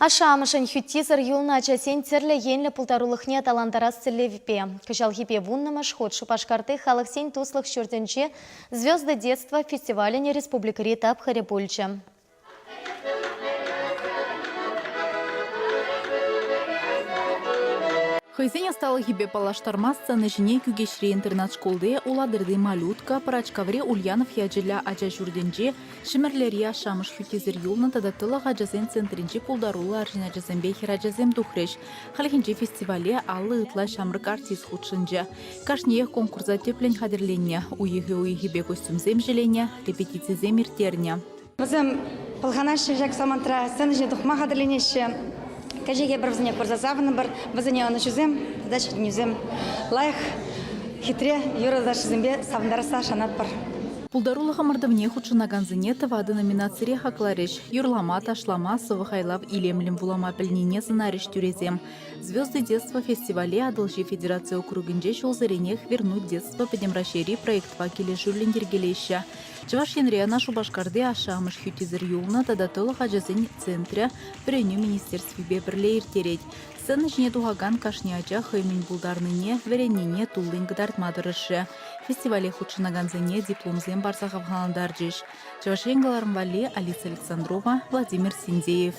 Ашшӗ-амӑшӗн хӳттисӗр юлнӑ ачасен тӗрлӗ енлӗ пултарулӑхне аталантарас тӗллевпе кӑҫалхипе вуннӑмӗш хут Шупашкарти Халӑхсен туслӑх ҫуртӗнче «Звезды детства» фестивалӗн республикӑри тапхӑрӗ пулчӗ. Хӑйсен ӑсталӑхӗпе паллаштарма сцена ҫине Кӳкеҫри интернат шкулти, Улатӑрти Малютка, Пӑрачкаври Ульянов ячӗллӗ ача ҫуртӗнчи, Ҫӗмӗрлери ашшӗ-амӑш хӳттисӗр юлнӑ тата тӑлӑх ачасен центрӗнчи пултаруллӑ арҫын ачасемпе хӗрачасем тухрӗҫ. Хальхинче фестивале 50 ытла ҫамрӑк артист хутшӑнчӗ. Кашниех конкурса тӗплӗн хатӗрленнӗ, уйӑхӗ-уйӑхӗпе костюмсем ҫӗленӗ, репетицисем ирттернӗ. Вӗсем пӑлханаҫҫӗ ҫак самантра, сцена ҫине тухма хатӗрленеҫҫӗ. Кӗҫех эпир вӗсене курса савӑнӑпӑр. Вӗсене ӑнӑҫусем тата ҫитӗнӳсем, лайӑх, хитре юрӑ-ташӑсемпе савӑнтарасса шанатпӑр. Пултарулӑх ӑмӑртӑвне хутшӑнакансене тӑватӑ номинацире хакларӗҫ. Юрлама, ташлама, сӑвӑ-хайлав илемлӗн вулама пӗлнине сӑнарӗҫ тӳресем. «Звезды детства» фестивале Атӑлҫи федераци округӗнче ҫулсеренех «Вернуть детство» Пӗтӗм Раҫҫейри проектпа килӗшӳллӗн йӗркелеҫҫӗ. Чӑваш Енре ӑна Шупашкарти ашшӗ-амӑш хӳттисӗр юлнӑ тата тӑлӑх ачасен центрӗ Вӗренӳ министерствипе пӗрле ирттерет. Сцена ҫине тухакан кашни ача хӑй мӗн пултарнине, вӗреннине туллин кӑтартма тӑрӑшрӗ. Фестивале хутшӑнакансене дипломсем парса хавхалантарчӗҫ. Чӑваш Ен кӑларӑм валли Алиса Александрова, Владимир Синдеев.